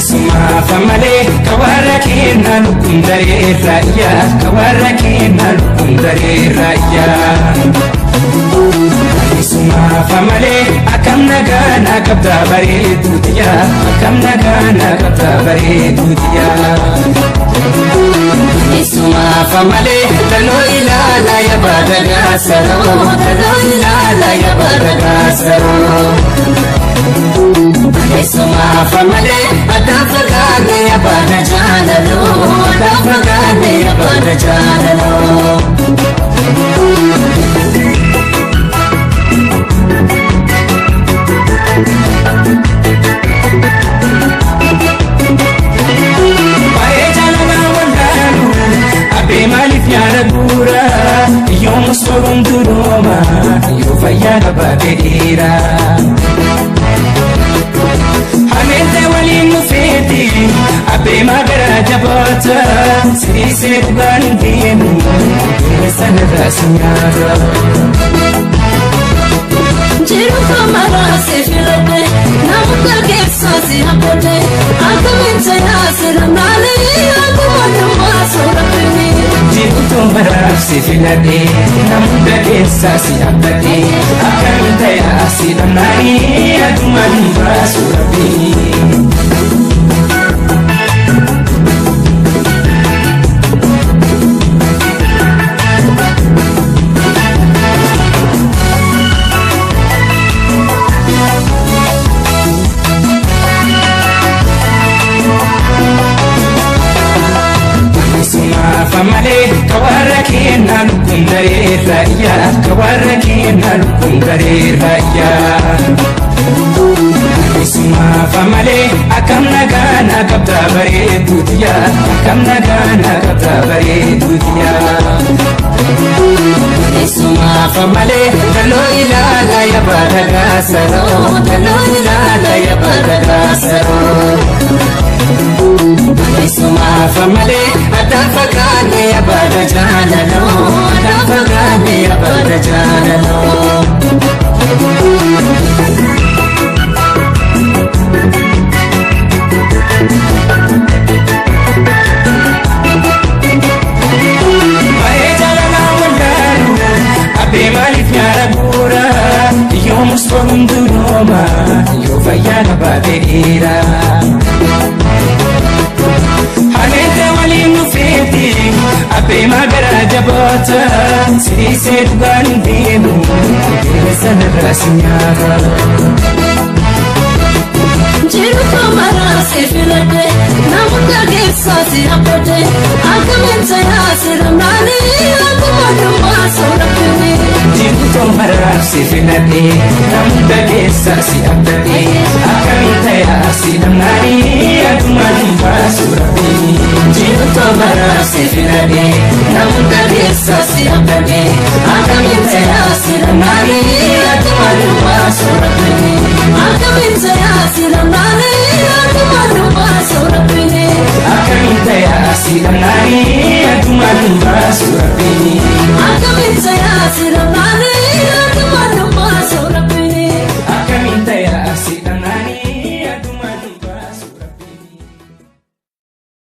Sumaaf malee kawarra keenna lukkuun daree raayyaa, kawarra keenna lukkuun daree raayyaa. Sumaaf malee akkam nagaa na qabdaa bareeduutiyaa, akkam nagaa na qabdaa bareeduutiyaa. Sumaaf malee danoo ilaala yabaada gaasaroo, danoo ilaala yabaada gaasaroo. Sumaaf malee addaan fagaanne yabaada jaalaloo, addaan fagaanne yabaada jaalaloo. Waa'ee jaalalaa wallaalu abbee maaliif nyaara guura, yooma soruun durooma yoo fayyaa qabaate dhiira. Hameente waliin nufeeti abbee magaraa jabaata, siisee dhugaan deemu sanarraa si nyaata. Jiru kamaraa si filadhe, namoota keessaa si hambadhe, akkamiin ta'aa si ramnaalee akkuma dhumaa suura finni. Jiruutu maraaf si filadhe, namoota keessaa si hambadhe, akkamiin ta'aa si dhamnaanii akkuma dhumaa suura finni. Sumaaf malee kawarra keenna lukkuun daree raayyaa, kawarra keenna lukkuun daree raayyaa. Sumaaf malee akkam nagaa na qabdaa bareeduutiyaa, akkam nagaa na qabdaa bareeduutiyaa. Sumaaf malee danoo ilaala yabaada gaasaroo, danoo ilaala yabaada gaasaroo. Sumaaf malee addaan fagaanne yabaada jaalaloo, addaan fagaanne yabaada jaalaloo. Waa'ee jaalalaa wallaalu abbee maaliif nyaara guura, yooma soruun durooma yoo fayyaa qabaate dhiira. Hameente waliin nufeeti abbee magaraa jabaata, siisee dhugaan deemu sanarraa si nyaata. Jiru kamaraa si filadhe, namoota keessaa si hambadhe, akkamiin ta'aa si ramnaalee akkuma dhumaa suura finni. Jiruutu maraaf si filadhe, namoota keessaa si hambadhe, akkamiin ta'aa si dhamnaanii akkuma dhumaa suura finni. Jiruutu maraaf si filadhe, namoota keessaa si hambadhe, akkamiin ta'aa si dhamnaanii akkuma dhumaa suura finni. Akkamiin ta'aa si ramnaalee akkuma dhumaa suura finni. Akkamiin ta'aa si dhamnaanii akkuma dhumaa suura finni.